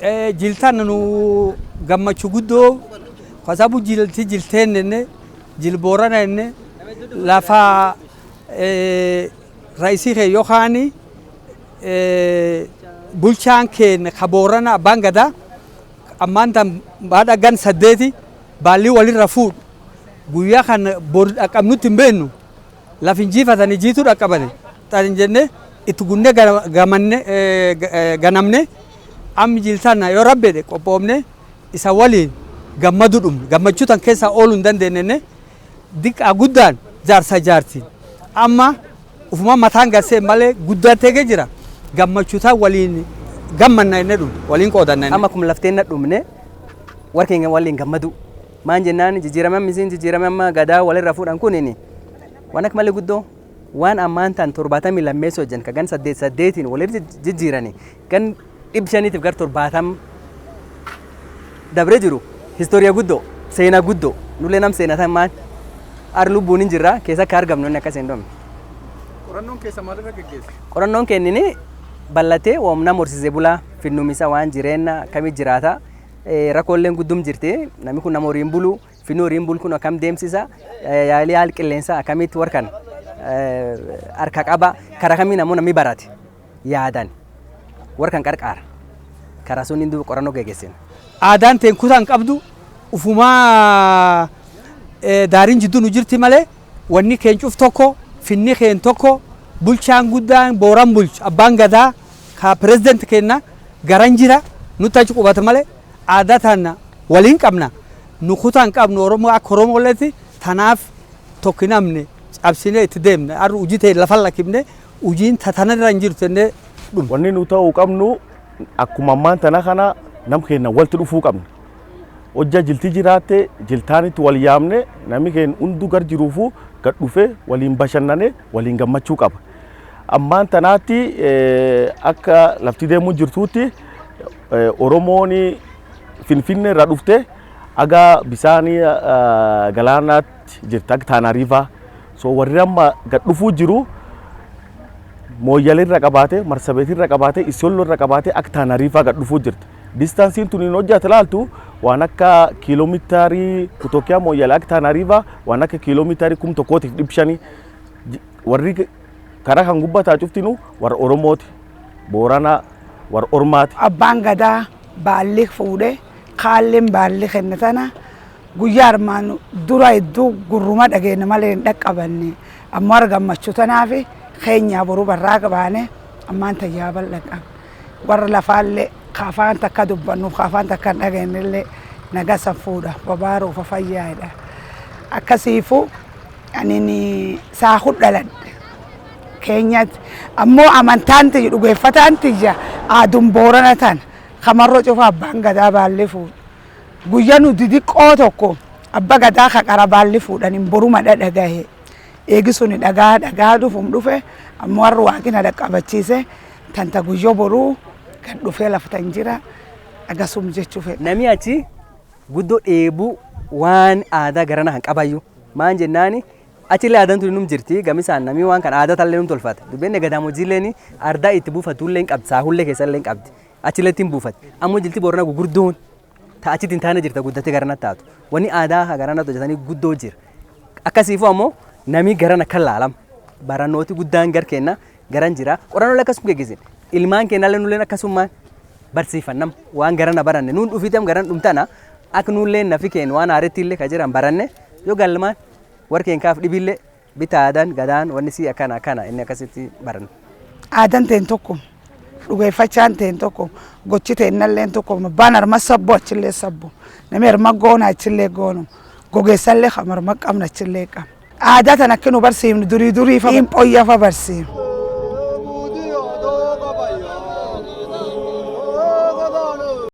Jiltan nu gammachuu guddoo, kwa sababu jilti jilteennenne jil Boorana enne lafa raisii kee yookaan bulchaan keenya ka Boorana abbaan gadaa ammaan tan baadha gan 8 baallii walirra fuudhu guyyaa kan bor dhaqqabnutti hin beeknu, lafa injifatanii jiituu dhaqqabane tan jenne itti gunnee gamanne ganamne. Amma jiltana yoo rabbeedhe qophoofne isa waliin gammadu dhumne, gammachuu tan keessaa ooluu hin dandeenyenne. Diqqaa guddaan, jaarsa jaartiin amma ufuma mataan garsee malee guddatee jira, gammachuu tan waliin gammanna inni dhumne, waliin qoodanna. Amma akkuma lafteen na dhumne warra keenya waliin gammadu. Maan jennaan, jijjiirame amma isiin jijjiirame amma gadaa walirra fuudhan kunini waan akka malee guddoo, waan ammaan tan 72 hojjan ka gan 8 8n walirra jijjiirani gan 500tiif gar 70 dabre jiru. Historia guddoo, seenaa guddoo, nullee nam seenaa tan maan ar lubbuun hin jirra keessa akka argamnu inni akkas hin dhumne. Qorannoon keessa maalirra geggeesse? Qorannoon kennini bal'atee woomna horsiisee bulaa finnumisa waan jireenya akkamii jiraata, rakkooleen guddum jirti. Namni kun nama horiin bulu, finni horiin bulu kun akkam deemsisa, yaalii haala qilleensaa akkamitti warkan harka qaba, karaa kamiin ammoo namni barate yaadan warkan qarqaara, karaa sun hin qorannoo geggeessina. Aadaan teen kutaan qabdu ufumaa daariin jidduu nu jirti malee wanni keen cuf tokko, finni keen tokko. Bulchaan guddaan Booran bulchu abbaan gadaa ka pireezidenti kenna garan jira nutti achi qubata malee aadaa tana waliin qabna, nu kutaan qabnu Oromoo akka Oromooleeti. Tanaaf tokko namne cabsinee itti deemne, arru hojii ta'e lafa lakkifne, hojiin tatanarra hin jirtu jennee dhumne. Wanni nu ta'uu qabnu akkuma ammaan tana kana nam keenya walitti dhufuu qabna. Hojja jilti jiraatte jiltaanitti wal yaamne, namni keenya hunduu gar jiruufuu gad dhufee waliin bashannane, waliin gammachuu qaba. Ammaan tanaatti akka lafti deemuu jirtuutti Oromoon Finfinnee irraa dhufte aga bisaanii galaanaatti jirti, akka Tana River. So warri amma gad dhufuu jiru Mooyyalee irra qabaate, Marsabeetii irra qabaate, Isiyolloo irra qabaate akka Tana River gad dhufuu jirti. Distanceiin tun hin hojjate laaltu waan akka kiiloomeetirii kutokea Mooyyalee akka Tana River waan akka kiiloomeetirii 1500. Warri karaa kan gubbataa cuftinu warra Oromooti. Booranaa warra Ormaati. Abbaan gadaa baalli fuudhee kaalleen baalli kenne tana guyyaa armaan dura hedduu gurruma dhageenya malee hin dhaqqabanne. Ammoo har'a gammachuu tanaaf keenyaa boruu barraa baane ammaan tayyaa bal'aa qabna. Warra lafaallee kaafaan takka dubbannuuf kaafaan takka hin dhageenyellee naga fuudha babaaruuf fayyaadha. Akkasiifu ani saakuu dhaladhe keenyatti, ammoo amantaan tiyya dhugeeffataan tiyya aadum Boorana tana kamarroo cufa abbaan gadaa baalli fuudha. Guyyaa nu didiqqoo tokko abba gadaa ka qara baalli fuudhan hin boruma dhadhagahe. Eegi suni dhagaa dhagaa dhufum dhufe, ammoo har'a waaqina dhaqqabachiise tanta guyyoo boruu gad dhufee laftan jira agasum jechuu fedha. Namni achi guddoo dheebuu waan aadaa garana kan qabayyu. Maan jennaani, achillee aadaan tun num jirti, gamisaan namni waan kan aadaa tallee num tolfata. Dubbenne gadaamojiilleen ardaa itti buufatullee hin qabdi, saahullee keessallee hin qabdi. Achillee ittiin buufatti. Ammoo jilti Boorana gugurdoon ta achitti hin taane jirta guddatee garana taatu. Wanni aadaa garana hojjetanii guddoo jira. Akkasiifuu ammoo namni garana kan laalama. Barannooti guddaan gar kenna garan jira. Qorannoo akkasuma geggeessin. Ilmaan kennallee nulleen akkasumaan barsiifannam waan garana baranne nuun dhufiitam garan dhumtana akka nulleen nafi keen waan haaretti illee ka jiran baranne yoo galmaan warra keen kaaf dhibillee bita aadaan gadaan wanni sii akkana akkana inni akkasitti baranne. Aadaan teen tokko, dhugeeffachaan teen tokko, gochi teennallee tokko. Abbaan harma sabbu achillee sabbu, namni harma goona achillee goonu, gogeessallee kan harma qabna achillee qabna. Aadaa tan akka nu barsiifnu durii durii fa hin phoyyafa barsiifnu.